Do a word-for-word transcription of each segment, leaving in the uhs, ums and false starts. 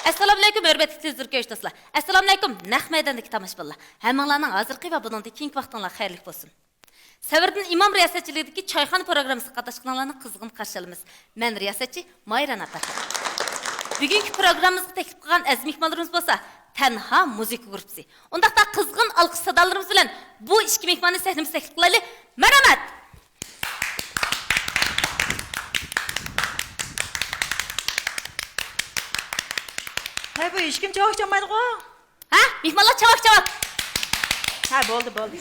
ئەسسالامۇئەلەيكۇم، ھۆرمەتلىك تېلېۋىزور كۆرۈشداشلار. ئەسسالامۇئەلەيكۇم، نەق مەيداندىكى تاماشىبىنلار. ھەممىڭلارنىڭ ھازىرقى ۋە بۇنىڭدىن كېيىنكى ۋاقتىڭلار خەيرلىك بولسۇن. سەۋرىدىن ئىمام رىياسەتچىلىكىدىكى چايخانا پروگراممىسىغا قاتناشقىنىڭلارنى قىزغىن قارشى ئالىمىز. مەن رىياسەتچى ماھىرەن ئاپەندىم. بۈگۈنكى پروگراممىمىزغا تەكلىپ قىلغان ئەزىز مېھمانلىرىمىز بولسا تەنھا مۇزىكا گۇرۇپپىسى. ئۇنداقتا قىزغىن ئالقىش سادالىرىمىز بىلەن بۇ ئىككى مېھماننى سەھنىمىزگە تەكلىپ قىلايلى. مەرھەمەت! ھەي، بۇ ھېچكىم چاۋاك چالمايدىغۇ؟ ھە؟ مېھمانلار چاۋاك، چاۋاك! ھە، بولدى، بولدى.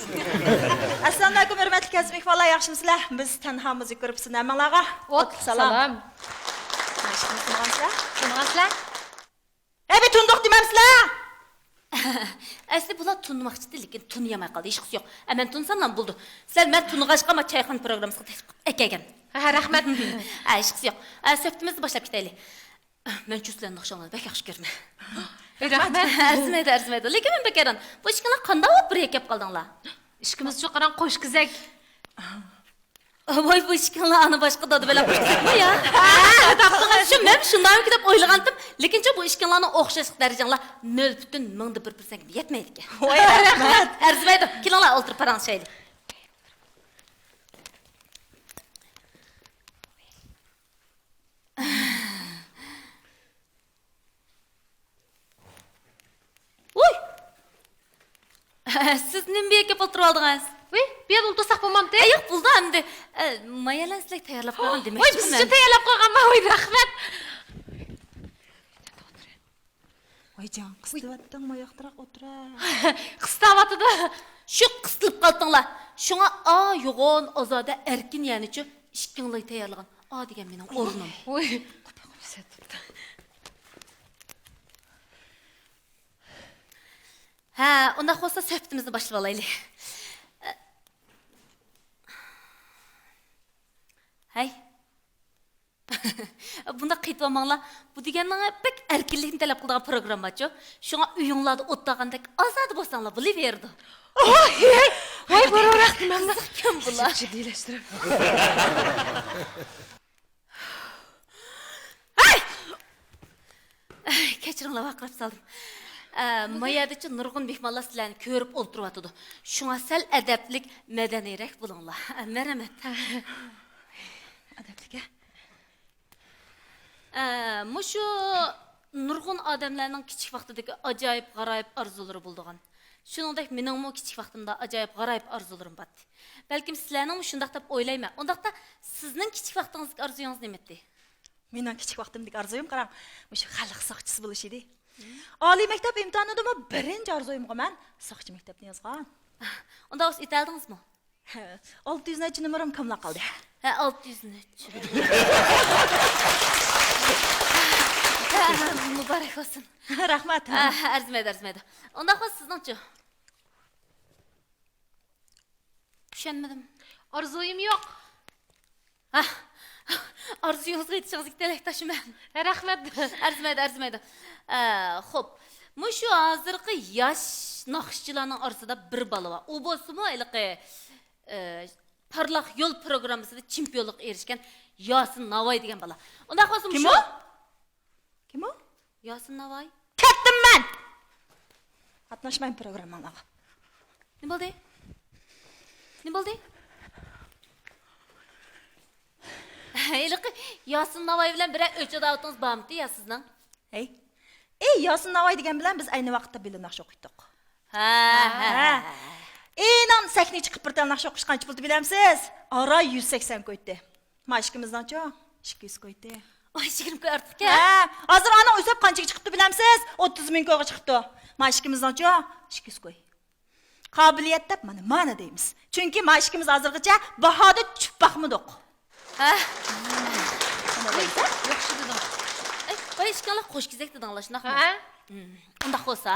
ئەسسالامۇئەلەيكۇم، ھۆرمەتلىك ئەزىز مېھمانلار، ياخشىمۇسىلەر؟ بىز تەنھا مۇزىكا گۇرۇپپىسىدىن ھەممىڭلارغا ئوتلۇق سالام. سالام. ھە، ئىشىكنى تونۇغانسىلەر؟ تونۇغانسىلەر؟ ھەي، بىر تونۇدۇق دېمەمسىلەر؟ ئەسلى بۇلار تونۇماقچىدى، لېكىن تونۇيالماي قالدى. ھېچقىسى يوق. ئە، مەن تونۇساملا بولدى. سىلەر مەن تونۇغاچقا ما چايخانا پروگراممىسىغا تەكلىپ قىلىپ ئەكەلگەن. ھە، رەھمەت. ئە، ھېچقىسى يوق. ئە، سۆھبىتىمىزنى باشلاپ كېتەيلى. مەنچۇ سىلەرنىڭ ناخشاڭلارنى بەك ياخشى كۆرىمەن. ئەي، رەھمەت. ئەرزىمەيدۇ، ئەرزىمەيدۇ. لېكىن مەن بەك ھەيران. بۇ ئىككىڭلار قانداق بولۇپ بىر يەككە كېلىپ قالدىڭلار؟ ئىككىمىزچۇ قاراڭ، قوش كېزەك. ۋاي، بۇ ئىككىڭلار ئانا باشقا دادا بىلەن قوش كېزەكمۇ يا؟ ھە، تاپتىڭىز. شۇ مەن شۇنداقمۇ دەپ ئويلىغانتىم. لېكىنچۇ بۇ ئىككىڭلارنىڭ ئوخشاشلىق دەرىجەڭلار نۆل پۈتۈن مىڭدا بىر پىرسەنتكە يەتمەيدىكەن. ۋاي، رەھمەت. ئەرزىمەيدۇ. كېلىڭلار، ئولتۇرۇپ پاراڭلىشايلى. ۋوي! سىز نېمە بۇ يەرگە كېلىپ ئولتۇرۇۋالدىڭىز؟ ۋوي، بۇ يەردە ئولتۇرساق بولمامتى؟ ئە، ياق، بولدى ئەمدى. ئە، مايالان سىلەرگە تەييارلاپ قويغان دېمەكچىمەن. ۋوي، بىز ئۈچۈن تەييارلاپ قويغانما؟ ۋوي، رەھمەت. ۋاي جان، قىستىۋەتتىڭ، ماياقتىراق ئولتۇرە. قىستاۋاتىدۇ. شۇ قىستىلىپ قالدىڭلار. شۇڭا ئا يوغان ئازادە ئەركىن يەنىچۇ ئىككىڭلار تەييارلىغان. ئا دېگەن مېنىڭ ئورنۇم. ۋوي. ھە، ئۇنداق بولسا سۆھبىتىمىزنى باشلىۋالايلى. ھەي. بۇنداق قېتىۋالماڭلار. بۇ دېگەننىڭ بەك ئەركىنلىكنى تەلەپ قىلىدىغان پروگرامماچۇ. شۇڭا ئۆيۈڭلاردا ئولتۇرغاندەك ئازادە بولساڭلار بولۇۋېرىدۇ. ۋاي، ۋاي، بۇرۇنراق نېمەمنى قىزىقكەن بۇلار. جىددىيلەشتۈرۈپ. ھەي! كەچۈرۈڭلار، ۋارقىراپ سالدىم. ئە، ما يەردىچۇ نۇرغۇن مېھمانلار سىلەرنى كۆرۈپ ئولتۇرۇۋاتىدۇ. شۇڭا سەل ئەدەپلىك، مەدەنىيرەك بولۇڭلار. مەرھەمەت. ئەدەپلىك، ھە؟ ئە، مۇشۇ نۇرغۇن ئادەملەرنىڭ كىچىك ۋاقتىدىكى ئاجايىپ غارايىپ ئارزۇلىرى بولىدىغان. شۇنىڭدەك مېنىڭمۇ كىچىك ۋاقتىمدا ئاجايىپ غارايىپ ئارزۇلىرىم بارتى. بەلكىم سىلەرنىڭمۇ شۇنداق دەپ ئويلايمەن. ئۇنداقتا سىزنىڭ كىچىك ۋاقتىڭىزدىكى ئارزۇيىڭىز نېمىتى؟ مېنىڭ كىچىك ۋاقتىمدىكى ئارزۇيۇم، قاراڭ، مۇشۇ خەلق ساقچىسى بولۇش ئىدى. ئالىي مەكتەپ ئىمتىھانىدىمۇ بىرىنچى ئارزۇيۇمغۇ مەن ساقچى مەكتەپنى يازغان. ئۇنداق بولسا ئۆتەلدىڭىزمۇ؟ ئالتە يۈز نەچچە نومۇرۇم كاملا قالدى. ھە، ئالتە يۈز نەچچە. مۇبارەك بولسۇن. رەھمەت. ئەرزىمەيدۇ، ئەرزىمەيدۇ. ئۇنداق بولسا سىزنىڭچۇ؟ چۈشەنمىدىم. ئارزۇيۇم يوق. ھە، ئارزۇيىڭىزغا يېتىشىڭىزگە تىلەكداشمەن. ھە، رەھمەت. ئەرزىمەيدۇ، ئەرزىمەيدۇ. ئە، خوپ، مۇشۇ ھازىرقى ياش ناخشىچىلارنىڭ ئارىسىدا بىر بالا بار. ئۇ بولسىمۇ ھېلىقى، ئە، پارلاق يول پروگراممىسىدا چېمپىيونلۇققا ئېرىشكەن ياسىن ناۋاي دېگەن بالا. ئۇنداق بولسا مۇشۇ. كىم ئۇ؟ كىم ئۇ؟ ياسىن ناۋاي. كەتتىم مەن! قاتناشمايمەن پروگرامماڭلارغا. نېمە بولدى؟ نېمە بولدى؟ ھېلىقى ياسىن ناۋاي بىلەن بىرەر ئۆچ-ئاداۋىتىڭىز بارمىتى يا سىزنىڭ؟ ھەي. ئەي، ياسىن ناۋاي دېگەن بىلەن بىز ئەينى ۋاقىتتا بىللە ناخشا ئوقۇيتتۇق. ھە، ھە، ھە. ئىنان سەھنىگە چىقىپ بىر تال ناخشا ئوقۇش قانچە پۇل دېدى بىلەمسىز؟ ئاران يۈز سەكسەن كوي ئىدى. ما ئىككىمىزنىڭچۇ؟ ئىككى يۈز كوي ئىدى. ئاي، يىگىرمە كوي ئارتۇقكەن. ھە، ھازىر ئانىڭ ئۆسۈپ قانچىگە چىقىپتۇ بىلەمسىز؟ ئوتتۇز مىڭ كويغا چىقىپتۇ. ما ئىككىمىزنىڭچۇ؟ ئىككى يۈز كوي. قابىلىيەت دەپ مانا، مانا دەيمىز. چۈنكى ما ئىككىمىز ھازىرغىچە باھادا چۈشۈپ باقمىدۇق. ھە؟ ياخشى دېدىڭ. ئەي، بايا ئىككىڭلار قوش كېزەك دېدىڭلار، شۇنداقمۇ؟ ھە؟ ھىم. ئۇنداق بولسا،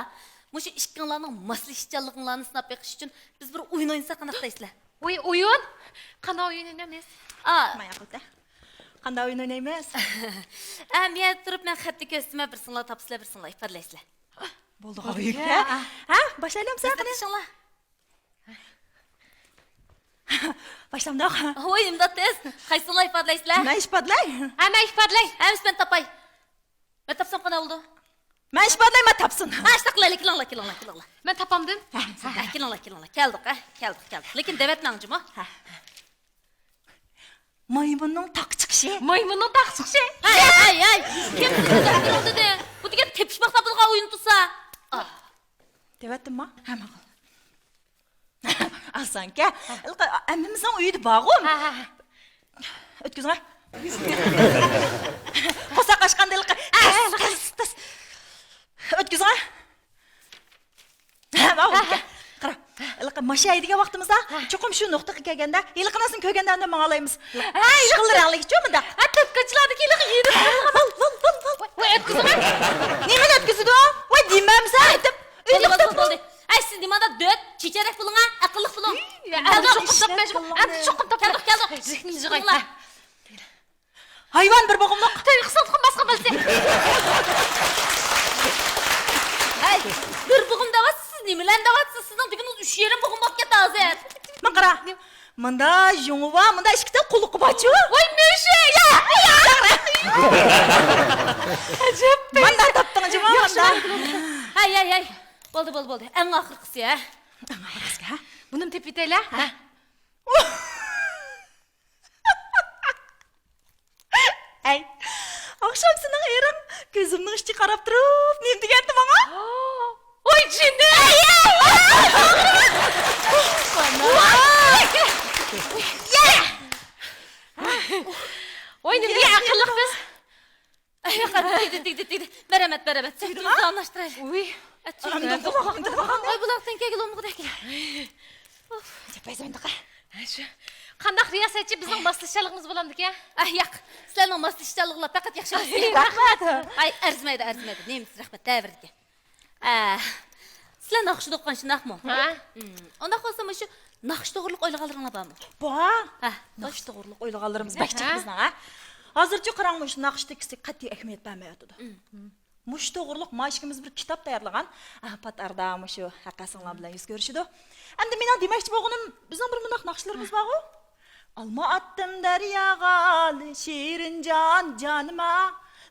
مۇشۇ ئىككىڭلارنىڭ ماسلىشىشچانلىقىڭلارنى سىناپ بېقىش ئۈچۈن بىز بىر ئويۇن ئوينىساق قانداق دەيسىلەر؟ ۋوي، ئويۇن؟ قانداق ئويۇن ئوينايمىز؟ ئا. ماياقلىدا. قانداق ئويۇن ئوينايمىز؟ ئە، مەن يەردە تۇرۇپ مەن خەتنى كۆرسىتىمەن، بىرسىڭلار تاپىسىلەر، بىرسىڭلار ئىپادىلەيسىلەر. بولدى، ھە؟ ھە، باشلايلىمىز، قېنى؟ تىڭشاڭلار. باشلامدۇق؟ ۋوي، ئىمداد تېز. قايسىڭلار ئىپادىلەيسىلەر؟ مەن ئىپادىلەي. ھە، مەن ئىپادىلەي. ھەممىسى مەن تاپاي. مەن تاپسام قانداق بولىدۇ؟ مەن ئىش بار دەيمەن، تاپسۇن. ھە، ئىشتاقلا، كېلىڭلار، كېلىڭلار، كېلىڭلار. مەن تاپامدىم. ھە، ھە، كېلىڭلار، كېلىڭلار. كەلدۇق، ھە، كەلدۇق، كەلدۇق. لېكىن دەۋەتمەڭ جۇمۇ. ھە. مايمۇننىڭ تاغقا چىقىشى. مايمۇننىڭ تاغقا چىقىشى. ھەي، ھەي، ھەي. كىم سىزنى دەپ تۇرۇڭ دېدى؟ بۇ دېگەن تېپىشماقتا بولغان ئويۇن تۇرسا. ئاھ. دەۋەتتىمما؟ ھە، ماقۇل. ئاسانكەن. ھەممىمىزنىڭ ئۆيىدە بارغۇ. ھە، ھە، ھە. ئۆتكۈزۈڭە. قورساق ئاچقاندا ھېلىقى تاس، تاس، تاس. ئۆتكۈزۈڭە. ھە، ماۋۇ. قارا. ھېلىقى ماشىنا ھەيدىگەن ۋاقتىمىزدا چوقۇم شۇ نۇقتىغا كەلگەندە، ھېلىقى نەرسىنى كۆرگەندە ئاندىن ماڭالايمىز. ھە، ئىشقىللا رەڭلىكچۇ مۇنداق. ھە، تۆتكاچىلاردىكى ھېلىقى يېرىم. ۋال، ۋال، ۋال، ۋال. ۋاي، ئۆتكۈزۈڭە. نېمىنى ئۆتكۈزىدۇ؟ ۋاي، دېمەمسەن ئېيتىپ. بولدى، بولدى، بولدى. ئەي، سىز نېمانداق دۆت، چېچەرەك بولۇڭا، ئەقىللىق بولۇڭ. يا، ئەمدى چوقۇم تاپمايمەن، ئەمدى چوقۇم تاپمايمەن. كەلدۇق، كەلدۇق. ھايۋان بىر بوغۇملۇق. تۆگە قىسىڭ تۇخۇم باسقان بالىسى. ھەي، بىر بوغۇم دەۋاتسىز، سىز نېمىلەرنى دەۋاتسىز؟ سىزنىڭ دېگىنىڭىز ئۈچ يېرىم بوغۇم بولۇپ كەتتى ھازىر. مانا قارا. مۇندا يۇڭى بار، مۇندا ئىككى تال قۇلىقى بارچۇ؟ ۋاي مۈشۈك! يا! يا! ئەجەب. مانا تاپتىڭ جۇمۇ، مانا. ھەي، ھەي، ھەي. بولدى، بولدى، بولدى. ئەڭ ئاخىرقىسى، ھە؟ ئەڭ ئاخىرقىسى، ھە؟ بۇنىمۇ تېپىۋېتەيلى، ھە؟ ئەي، ئاخشام سېنىڭ ئېرىڭ كۆزۈمنىڭ ئىچىگە قاراپ تۇرۇپ نېمە دېگەنتى ماڭا؟ ۋاي جىنى! ۋاي نېمە دېگەن ئەقىللىق بىز. ئەي، ياق، تېگدى، تېگدى، تېگدى. مەرھەمەت، مەرھەمەت. سۆھبىتىمىزنى داۋاملاشتۇرايلى. ئۇي. ئەتىگەن. ئاي، بۇلاق تەڭگە كەلگىلى بولمىغۇدەك. ئۇف. ھە، شۇ. قانداق رىياسەتچى، بىزنىڭ ماسلىشىشچانلىقىمىز بولامدىكەن؟ ئەي، ياق. سىلەرنىڭ ماسلىشىشچانلىقىڭلار پەقەت ياخشى ئەمەس. رەھمەت. ئاي، ئەرزىمەيدۇ، ئەرزىمەيدۇ. نېمىسى رەھمەت، دەۋېرىدىكەن. ئە، سىلەر ناخشا ئوقۇغان شۇنداقمۇ؟ ھە. ئۇنداق بولسا مۇشۇ ناخشا توغرۇلۇق ئويلىغانلىرىڭلار بارمۇ؟ بار. ھە، ناخشا توغرۇلۇق ئويلىغانلىرىمىز بەك جىق بىزنىڭ، ھە. ھازىرچە قاراڭ، مۇشۇ ناخشا تېكىستىگە قەتئىي ئەھمىيەت بەرمەيۋاتىدۇ. مۇشۇ توغرىلىق ما ئىككىمىز بىر كىتاب تەييارلىغان. ئە، پات ئارىدا مۇشۇ ھەققاسىڭلار بىلەن يۈز كۆرۈشىدۇ. ئەمدى مېنىڭ دېمەكچى بولغىنىم، بىزنىڭ بىر مۇنداق ناخشىلىرىمىز بارغۇ. ئالما ئاتتىم دەرياغا، شېرىنجان جانىما،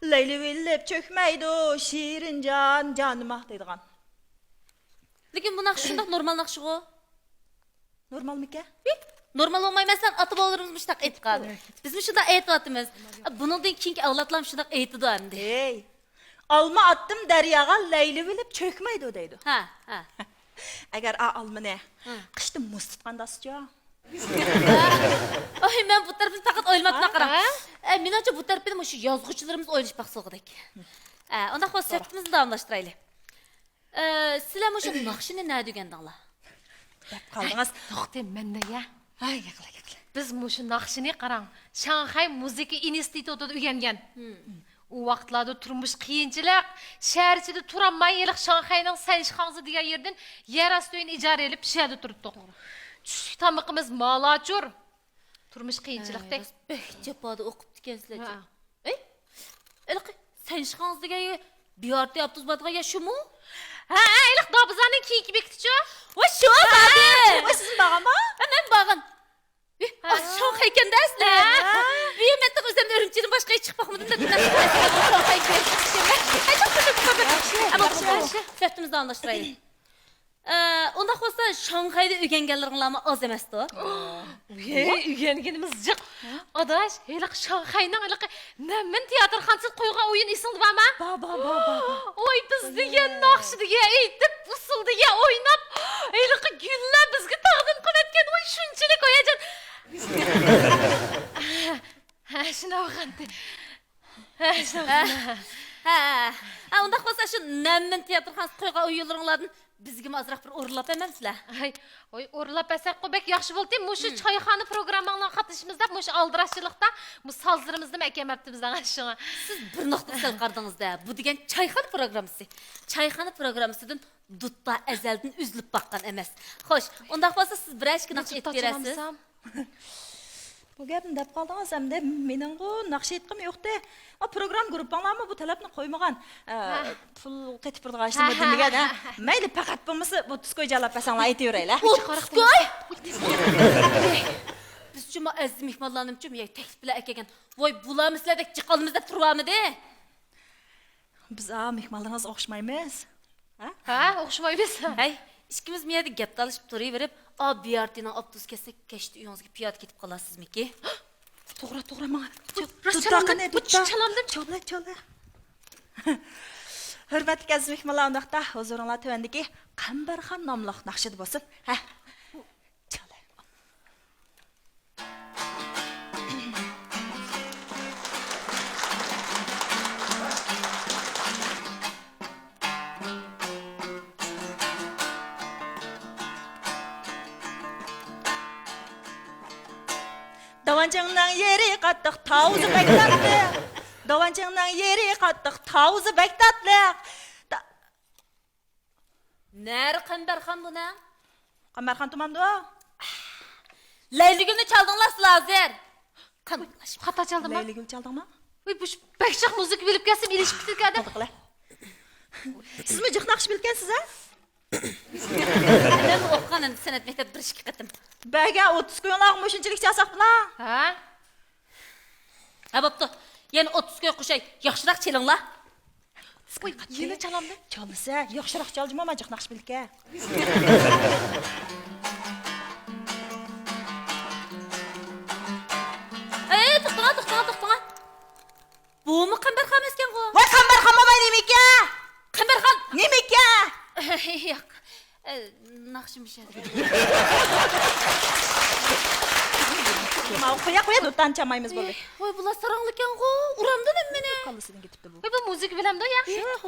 لەيلىۋېلىپ چۆكمەيدۇ، شېرىنجان جانىما دەيدىغان. لېكىن بۇ ناخشا شۇنداق نورمال ناخشىغۇ. نورمالمىكەن؟ ھى، نورمال بولماي، مەسىلەن، ئاتا-بوۋىلىرىمىز مۇشۇنداق ئېيتقان. بىزمۇ شۇنداق ئېيتىۋاتىمىز. بۇنىڭدىن كېيىنكى ئەۋلادلارمۇ شۇنداق ئېيتىدۇ ئەمدى. ھەي، ئالما ئاتتىم دەرياغا، لەيلىۋېلىپ چۆكمەيدۇ دەيدۇ. ھە، ھە. ئەگەر ئا ئالمىنى قىشتا مۇز تۇتقاندا ئاسىچۇ؟ ئاي، مەن بۇ تەرىپىنى پەقەت ئويلىماپتىمەن، قاراڭ. ھە؟ ئە، مېنىڭچە بۇ تەرىپىنى مۇشۇ يازغۇچىلىرىمىز ئويلىشىپ باقسا بولغۇدەك. ئە، ئۇنداق بولسا سۆھبىتىمىزنى داۋاملاشتۇرايلى. ئە، سىلەر مۇشۇ ناخشىنى نەدە ئۆگەندىڭلار؟ دەپ قالدىڭىز. توختى، مەندە يا. ھاي، ياقلا، ياقلا. بىز مۇشۇ ناخشىنى قاراڭ، شاڭخەي مۇزىكا ئىنستىتۇتىدا ئۆگەنگەن. ئۇ ۋاقىتلاردا تۇرمۇش قىيىنچىلىق، شەھەر ئىچىدە تۇرالماي، ھېلىقى شاڭخەينىڭ سەنشىخاڭزى دېگەن يېرىدىن يەر ئاستى ئۆينى ئىجارە ئېلىپ، شۇ يەردە تۇرۇپتۇق. چۈشلۈك تامىقىمىز مالاچۇر. تۇرمۇش قىيىنچىلىقتەك. ھەي، راست بەك جاپادا ئوقۇپتىكەنسىلەر. ھە. ئەي، ھېلىقى سەنشىخاڭزى دېگەن بىئارتى ئاپتوبۇس بارىدىغان يەر شۇمۇ؟ ھە، ھە، ھېلىقى دابىزاننىڭ كېيىنكى بېكىتىچۇ؟ ۋاي، شۇ بارىدۇ. ۋاي، سىزمۇ بارغانما؟ ھە، مەن بارغان. ھە. ئاز شاڭخەيكەندە ئەسلى. ھە. بىر مەتتىق ئۆزۈمنى ئۈرۈمچىدىن باشقا ھېچ چىقىپ باقمىدىم دەپ. شاڭخەيگە كېلىپ كەتكەنمەن. ھە، چوقۇم، چوقۇم، چوقۇم. ياخشى، ئەمما ياخشى. سۆھبىتىمىزنى داۋاملاشتۇرايلى. ئە، ئۇنداق بولسا شاڭخەيدە ئۆگەنگەنلىرىڭلارمۇ ئاز ئەمەستۇ؟ ۋىي، ئۆگەنگىنىمىز جىق. ئاداش، ھېلىقى شاڭخەينىڭ ھېلىقى نەمىن تىياتىرخانىسىدا قويغان ئويۇن ئېسىڭدە بارمۇ؟ بار، بار، بار، بار، بار. ۋاي، بىز دېگەن ناخشا دېگەن ئېيتىپ، ئۇسسۇل دېگەن ئويناپ، ھېلىقى گۈللەر بىزگە تاغدىن قونۇۋەتكەن، ۋاي، شۇنچىلىك ھاياجان. ھە، شۇنداق بولغانتى. ھە، ھە، ھە، ئۇنداق بولسا شۇ نەمىن تىياتىرخانىسىدا قويغان ئويۇنلىرىڭلاردىن بىزگىمۇ ئازراق بىر ئورۇنلاپ بەرمەمسىلەر؟ ھەي، ۋاي، ئورۇنلاپ بەرسەكقۇ بەك ياخشى بولاتتى. مۇشۇ چايخانا پروگرامماڭلارغا قاتنىشىمىز دەپ، مۇشۇ ئالدىراشچىلىقتا مۇشۇ سازلىرىمىزنىمۇ ئەكەلمەپتىمىز دەڭە شۇڭا. سىز بىر نۇقتىغا سەل قارىدىڭىز-دە، بۇ دېگەن چايخانا پروگراممىسى. چايخانا پروگراممىسىدىن دۇتتا ئەزەلدىن ئۈزۈلۈپ باققان ئەمەس. خوش، ئۇنداق بولسا سىز بىرەر ئىككى ناخشا ئېيتىپ بېرەرسىز؟ بۇ گەپنى دەپ قالدىڭىز ئەمدى. مېنىڭغۇ ناخشا ئېيتقۇم يوقتى. ئا، پروگرامما گۇرۇپپاڭلارمۇ بۇ تەلەپنى قويمىغان. ئە، پۇل قېتىپ بېرىدىغان ھېچنېمە دېمىگەن، ھە. مەيلى، پەقەت بولمىسا بۇ تۇسكوي جالاپ بەرسەڭلار ئېيتىۋېرەيلى. ئۇ تۇسكوي؟ بىز جۇما ئەزىز مېھمانلارنىمۇ جۇم تەكلىپ بىلەن ئەكەلگەن. ۋاي، بۇلارمۇ سىلەردەك جىق ئالىمىز دەپ تۇرۇۋالمىدى. بىز ئا مېھمانلىرىڭىزغا ئوخشىمايمىز. ھە؟ ھە، ئوخشىمايمىز. ھەي، ئىككىمىز مۇ يەردە گەپ تالىشىپ تۇرۇۋېرىپ، ئا بىئارتىنىڭ ئاپتوبۇسى كەتسە، كەچتە ئۆيىڭىزگە پىيادە كېتىپ قالارسىزمىكى؟ توغرا، توغرا، ماڭا. راست چالامدىم، چالامدىم. چالا، چالا. ھۆرمەتلىك ئەزىز مېھمانلار، ئۇنداقتا ھۇزۇرۇڭلار تۆۋەندىكى قەمبەرخان ناملىق ناخشىدا بولسۇن. ھە. چالا. داۋانچىڭنىڭ يېرى قاتتىق، تاۋۇزى بەك تاتلىق. داۋانچىڭنىڭ يېرى قاتتىق، تاۋۇزى بەك تاتلىق. دا- نەرە قەمبەرخان بۇنىڭ؟ قەمبەرخان تۇمامدۇ؟ لەيلىگۈلنى چالدىڭلار سىلەر ھازىر. قان-، خاتا چالدىمما؟ لەيلىگۈل چالدىڭما؟ ۋاي، بۇ بەك جىق مۇزىكا بىلىپ كەلسىم، ئېلىشىپ كېتىدىكەن. توختاڭلار. سىزمۇ جىق ناخشا بىلىدىكەنسىز ھە؟ مەنمۇ ئوقۇغان ئەمدى سەنئەت مەكتەپتە بىر ئىككى قېتىم. بەگە ئوتتۇز كويۇڭلارغا مۇشۇنچىلىك چالساق بۇلا؟ ھە؟ ھە، بوپتۇ. يەنە ئوتتۇز كوي قوشاي، ياخشىراق چېلىڭلار. ۋاي، يەنە چالامدىم. چالسا، ياخشىراق چال جۇمۇ، مانا جىق ناخشا بىلىدىكەن. ئەي، توختاڭا، توختاڭا، توختاڭا. بۇمۇ قەمبەرخان ئەمەسكەنغۇ؟ ۋاي، قەمبەرخان بولماي نېمىكەن؟ قەمبەرخان! نېمىكەن؟ ياق، ئە، ناخشا مۇشۇ يەردە. ماۋۇ قويا، قويا، دۇتان چامايمىز بولدى. ۋاي، بۇلار ساراڭلىكەنغۇ، ئۇرامدۇ نېمىنى؟ كاللىسىدىن كېتىپتۇ بۇ. ۋاي، بۇ مۇزىكا بىلەمدۇ يا؟ ياق.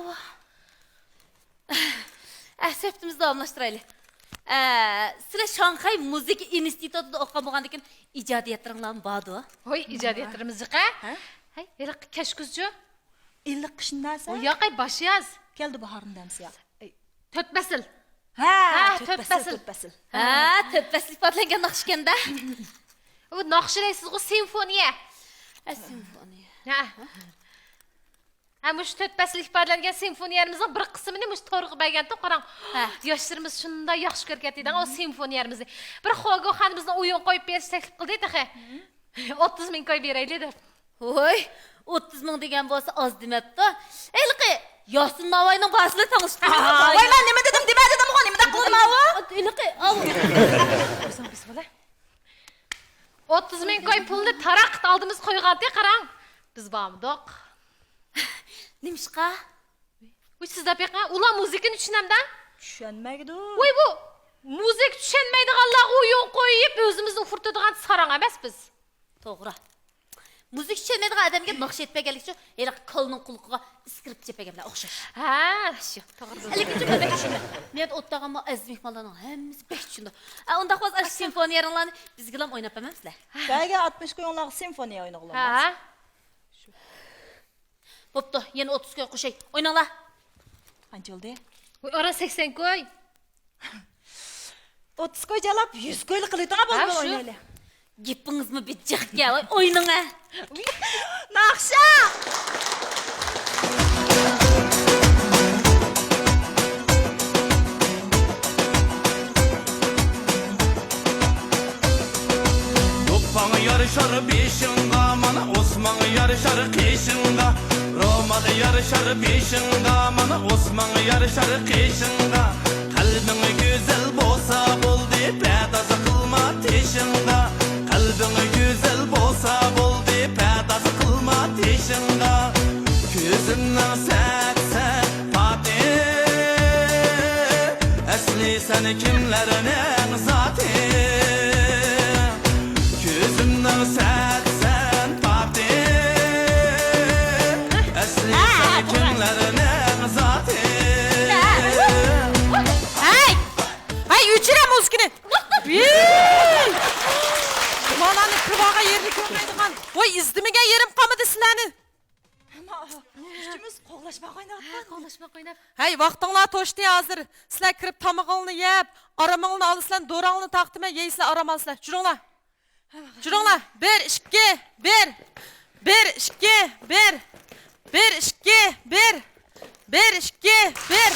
ئە، سۆھبىتىمىزنى داۋاملاشتۇرايلى. ئە، سىلەر شاڭخەي مۇزىكا ئىنستىتۇتىدا ئوقۇغان بولغاندىكىن ئىجادىيەتلىرىڭلارمۇ باردۇ؟ ھوي، ئىجادىيەتلىرىمىز جىق ھە؟ ھە؟ ھەي، ھېلىقى كەشكۈزچۇ؟ ئىللىق قىشىن نەرسە؟ ھوي، ياقەي، باش ياز. كەلدى باھارنىڭ دەمسى يا. ئەي، تۆت پەسىل. ھە، ھە، تۆت تۆت پەسىل، پەسىل. تۆت پەسىل. ھە، تۆت پەسىل ئىپادىلەنگەن ناخشىكەن-دە. بۇ ناخشا دەيسىزغۇ، سىمفونىيە. ھە، سىمفونىيە. ھە. ھە، مۇشۇ تۆت پەسىل ئىپادىلەنگەن سىمفونىيەمىزنىڭ بىر قىسمىنى مۇشۇ تورغا بەرگەنتۇق، قاراڭ. ھە. ياشلىرىمىز شۇنداق ياخشى كۆرۈپ كەتتى، ئۇ سىمفونىيەمىزنى. بىر خوگو خانىمىزنىڭ ئويۇن قويۇپ بېرىش تەكلىپ قىلدى تېخى. ئوتتۇز مىڭ كوي بېرەيلى دەپ. ۋوي، ئوتتۇز مىڭ دېگەن بولسا ئاز دېمەپتۇ. ھېلىقى ياسىن ناۋاينىڭ باھاسى بىلەن تەڭلىشىپ قويۇڭ. ۋاي، مەن نېمە دېدىم، دېمە دېدىمغۇ، نېمە دەپ قىلدىم ئاۋۇ؟ ھېلىقى، ئاۋۇ. ئوتتۇز مىڭ كوي پۇلنى تاراققىدە ئالدىمىزغا قويغانتى، قاراڭ. بىز بارمىدۇق. نېمىشقا؟ ۋاي، سىز دەپ بېقىڭ، ئۇلار مۇزىكىنى چۈشىنەمدۇ؟ چۈشەنمەيدۇ. ۋاي، بۇ مۇزىكا چۈشەنمەيدىغانلارغا ئويۇن قويۇپ، ئۆزىمىزنى ئۇخۇرتىدىغان ساراڭ ئەمەس بىز. توغرا. مۇزىكا چۈشەنمەيدىغان ئادەمگە ناخشا ئېيتىپ بەرگەنلىكى ئۈچۈن ھېلىقى كالىنىڭ قۇلىقىغا ئىسكىرىپ چېپىپ بەرگەن بىلەن ئوخشاش. ھە، شۇ. توغرا. لېكىن مەن بەك چۈشىنىمەن. مەن ئوتتۇرغانمۇ ئەزىز مېھمانلارنىڭ ھەممىسى بەك چۈشىنىدۇ. ئە، ئۇنداق بولسا ئاشۇ سىمفونىيەلىرىڭلارنى بىزگىلا ئويناپ بەرمەمسىلەر؟ بەگە ئاتمىش كويۇڭلارغا سىمفونىيە ئوينىغىلى بولماس. ھە. بوپتۇ، يەنە ئوتتۇز كوي قوشاي. ئويناڭلار. قانچە بولدى؟ ۋاي، ئاران سەكسەن كوي. ئوتتۇز كوي جالاپ، يۈز كويلا قىلىۋېتىڭا، ھە، بولدى، شۇ. ئوينايلى. گېپىڭىزمۇ بىر جىق ئىكەن، ۋاي، ئوينىڭە. ناخشا! دوپپاڭ يارىشار بېشىڭغا، مانا ئوسماڭ يارىشار قېشىڭغا. رومال يارىشار بېشىڭغا، مانا ئوسماڭ يارىشار قېشىڭغا. قەلبىڭ گۈزەل بولسا بولدى، پەرداز قىلما تېشىڭغا. قەلبىڭ گۈزەل بولسا بولدى، پەرداز قىلما تېشىڭغا. كۆزۈمنىڭ سەتسەن پاتى، ئەسلى سەن كىملەرنىڭ زاتى؟ كۆزۈمنىڭ سەتسەن پاتى، ئەسلى سەن كىملەرنىڭ زاتى؟ ھەي! ھەي، ئۆچۈرە مۇزىكىنى! ۋىي! مانانى كىرىۋالغان يېرىنى كۆرمەيدىغان. ۋاي، ئىزدىمىگەن يېرىم قالمىدى سىلەرنى. ئۈچىمىز قوغلاشماق ئويناۋاتىمىز. ھە، قوغلاشماق ئويناپ. ھەي، ۋاقتىڭلار توشتى ھازىر. سىلەر كىرىپ تامىقىڭلارنى يەپ، ئارامىڭلارنى ئالىسىلەر، دورىڭلارنى تارقىتىمەن، يەيسىلەر، ئارام ئالىسىلەر. جۈرۈڭلار. جۈرۈڭلار. بىر، ئىككى، بىر. بىر، ئىككى، بىر. بىر، ئىككى، بىر. بىر، ئىككى، بىر.